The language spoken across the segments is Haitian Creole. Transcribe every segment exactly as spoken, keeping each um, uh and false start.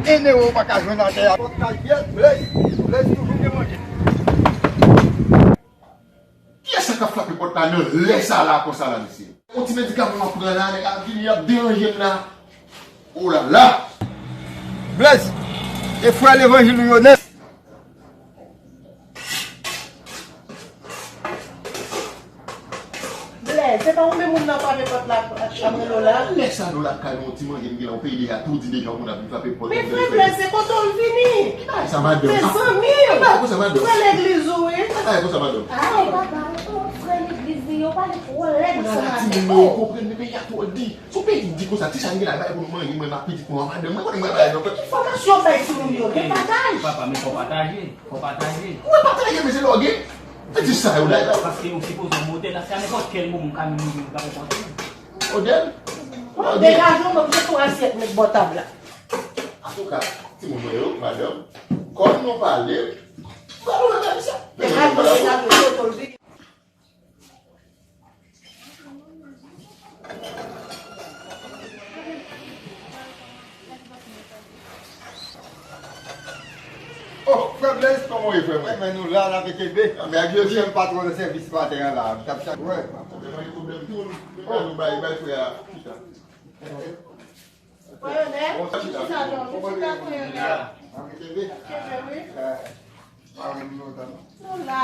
Ene ou pa ka jwenn atè a. Pòt kay vyèt, Blaze. Blaze toujou gen manje. Kiyès sa k ap frape pòt la nan lè sa la konsa la, mesye? Yon ti medikaman m ap pran la, nèg ap vini, ap deranje m la. Oh la la! Blaze, e frè levanjil ou yo nèt. Blaze, se pa ou menm moun nan frape pòt la, ap chanm rele w la? Lè sa nou lakay nou, ti manje m gen la, yon peyi deja toudi deja, yon moun ap vin frape pòt. Men frè Blaze, se kote w vini? Ki bagay sa, madanm? Mezanmi! Ki bagay konsa, madanm? Frè legliz ou, wi. Ki bagay konsa, madanm? Ay, papa, ou frè legliz li, yo pale twò lèd konsa, madanm. Ti moun yo konprann, men peyi a twò di. Si w peyi di konsa, ti sa n gen la, bay pou nou manje, mwen ak pitit mwen, madanm, mwen konnen mwen bay non. Ki fòmasyon w bay timoun yo? Gen pataj? Papa, men fò pataje. Fò pataje. Ou wè pataje, men se lè w gen. Fè ti sa yo la. Paske yo sipoze monte la, se a nenpòt kèl moman ou ka vin rive, ou ka konprann. Odèl? Degaje w, mwen pran tou asyèt met bò tab la. Antouka, timoun mwen yo, madanm, kòm nou pale, ba nou bagay sa. Degaje w, degaje w, kote w vini. Oh, frè Blaze, kòman w ye, frè mwen? Enben, nou la, n ap kenbe. Ah, men ak Jezi. Jezi, m patwon nan sèvis maten an la. M t ap chache. Wè. Pwoblèm, pa gen pwoblèm tou. Nou bay, bay frè a. Chita. Frè Yonèl, chita non, chita frè Yonèl. Kenbe wi. Nou la.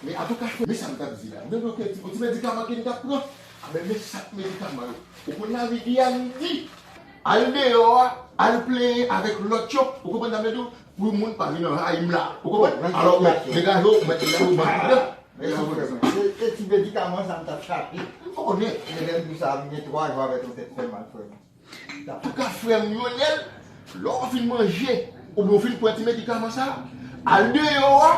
Men antouka, men sa m t ap di la. Men yon ti, yon ti medikaman ke n t ap pran. A, men, men sa k medikaman yo. Ou konn lavi Giyàn di, al deyò a, al plenyen avèk lòt yo. Ou konprann sa m vle di w? Pou moun pa vin anvayi m la. Ou konprann? Alò, men, degaje w, men, degaje w, men, degaje w. E, e ti medikaman sa m t ap chache. M konnen. Men lè m di w sa, m gen twa jou avèk yon tèt fè mal, frè m. Antouka, frè m Yonèl, lè w fin manje, oubyen w fin pran ti medikaman sa, al deyò a,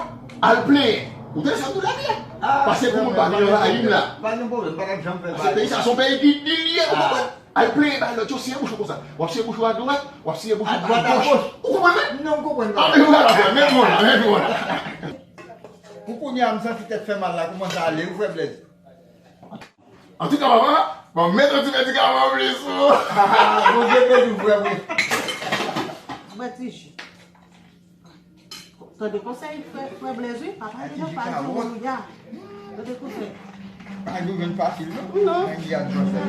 al plenyen. Ou tande sa m di w la byen? Pase pou moun pa vin anvayi m la. Pa gen pwoblèm, m pa t ap janm fè bagay. Pase peyi sa se yon peyi ki di l ye, ou konprann? Al plenyen bay lòt yo, siye bouch ou konsa. W ap siye bouch ou adwat, w ap siye bouch ou agoch. Ou konprann mwen? Non, m konprann. Anben, vwala, frè, men bon la, men bon la. Pou kounye a, m santi tèt fè mal la kòmanse ale, wi, frè Blaze. Antouka, papa, ban m met yon ti medikaman plis pou ou. Bondye beni w, frè mwen. Bwè ti ji. Tande konsèy frè, frè Blaze, wi. Papa, li nan paj yo, ya. Tande konsèy. Pa gen jwenn fasil, non? Non. Nan Giyàn fransèz.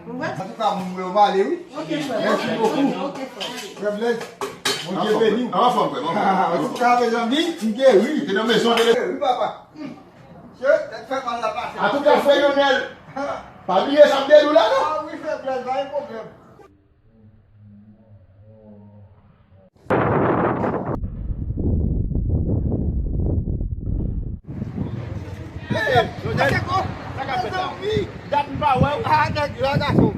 Ou wè? Antouka, moun mwen yo m ale, wi. Ok, frè. Mèsi bokou. Ok, frè. Frè Blaze, Bondye beni w. Anfòm, frè m, anfòm. Antouka, mezanmi, m geri. Te nan mezon de. Wi, papa. Antouka, frè Yonèl, pa bliye sa m te di w la, non? Ah wi, frè Blaze, pa gen pwoblèm. Hey, Yonèl, sa k ap fèt la? Dat m pa wè w. Ah, nèg, la gason.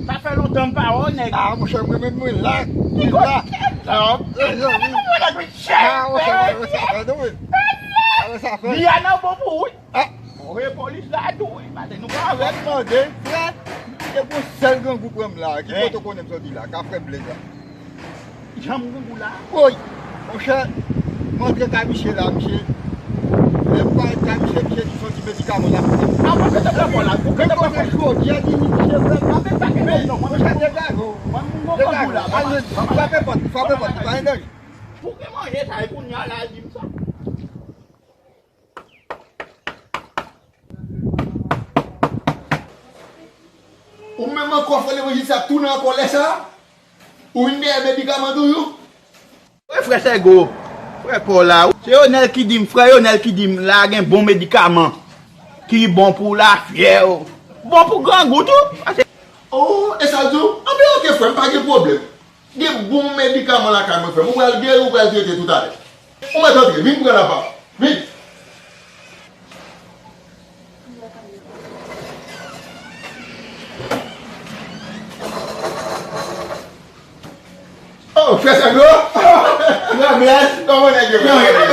Sa fè lontan m pa wè w, nèg. Ah, monchè, mwen menm, mwen la. Mwen la. Mezanmi. Mezanmi. Ah, monchè, mwen sa fè, non, mwen. Ah, mwen sa fè. Li a nan bon pou ou, wi. Ah. Voye polis la tou, wi. Maten nou pa wè. Mwen mande, frè, se pou sèl grangou pran m la. Ki kote w konnen m soti la? Ka frè Blaze la. Janm grangou la. Woy! Monchè, m antre kay misye la, misye. Lè m parèt kay misye, misye di se yon ti medikaman l ap pran. A, mwen mete pran la. Ou mete pran la. Jodi a di misye vrèman. Mwen mete pran la. Mwen mete pran la. Frape pòt, frape pòt, pa gen danje. Pou ki manje sa, e kounye a la, l di m sa. Ou menm ankò, frè levanjil sa ap tounen ankò lè sa a? Ou vin dèyè medikaman toujou? Wi, frè Sègo, frè Paw la, wi. Se Yonèl ki di m, frè Yonèl ki di m, la gen bon medikaman ki bon pou lafyèv, bon pou grangou tou. Pase. Oh, e sa l di w? Anben, oke, frè m, pa gen pwoblèm. Gen bon medikaman lakay mwen, frè m. Ou pral geri, ou pral trete toutalè. Ou mèt antre, vin pran la pa w. Vin. Oh, frè Sandro! Kòman nèg yo? Kòman nèg yo?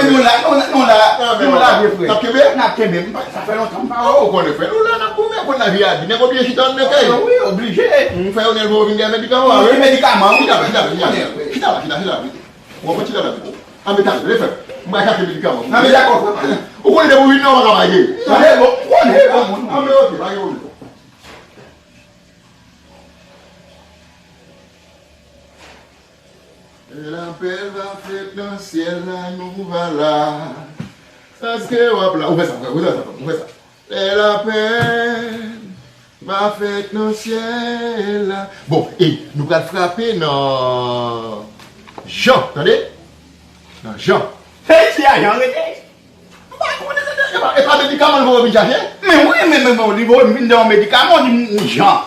Nou la, nou la, nou la, nou la, vye frè. N ap kenbe? N ap kenbe. Sa fè lontan m pa wè w. Ou konnen, frè, nou la, n ap goumen, konn lavi a di. Nèg oblije chita anndan kay. Wi, oblije. Frè Yonèl voye w vin gen medikaman, wi. Medikaman, wi. Chita la, chita la, chita la. Chita la, chita, chita la. Ou konn chita la, chita. Anben, talè, lè fè. M pral chache medikaman. Anben, dakò, frè. Ou konnen depi w vin nan, w pa ka pa ye. Anben, bon, ou konnen, bon, moun. Anben, oke, pa gen pwoblèm. Fèt nan syèl la, nou va la. Èske w ap la? Ou fè sa, frè, ou fè sa, frè, ou fè sa. Lè lapèn va fèt nan syèl la. Bon, e nou pral frape nan Jan, tande? Nan Jan. Fè isi a, Jan rete. Mwen pa konnen, e pa, e pa medikaman l voye vin chache? Men wi, men, men, men, li voye m vin de yon medikaman, di m Jan.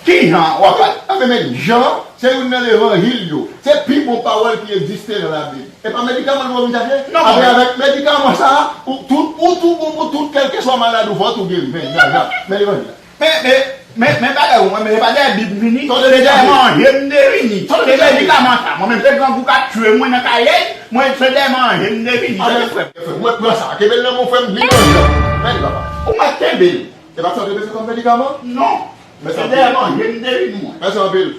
Ki Jan w ap pale? A, men, men, Jan, se youn nan levanjil yo. Se pi bon pawòl ki egziste nan Labib. E pa medikaman l voye vin chache? Non, apre, men avèk medikaman sa a, ou tout, ou tou bon pou tout, kèlkeswa maladi ou fè, ou tou geri. Men, Jan, Jan, men levanjil la. Men, men, men, men bagay ou, mwen, men, se pa dèyè Bib m vini. Se dèyè manje m te vini. Se medikaman sa. Mwen menm, se grangou k ap tye mwen nan kay la, mwen, se dèyè manje m te vini. Tande, frè m, frè m, mwen pran sa. Kenbe l nan men w, frè m, li nan jan. Men li, papa. Ou mèt kenbe l. E pa sa w te bezwen kòm medikaman? Non. Men se dèyè manje m te vini, mwen. Mèsi anpil.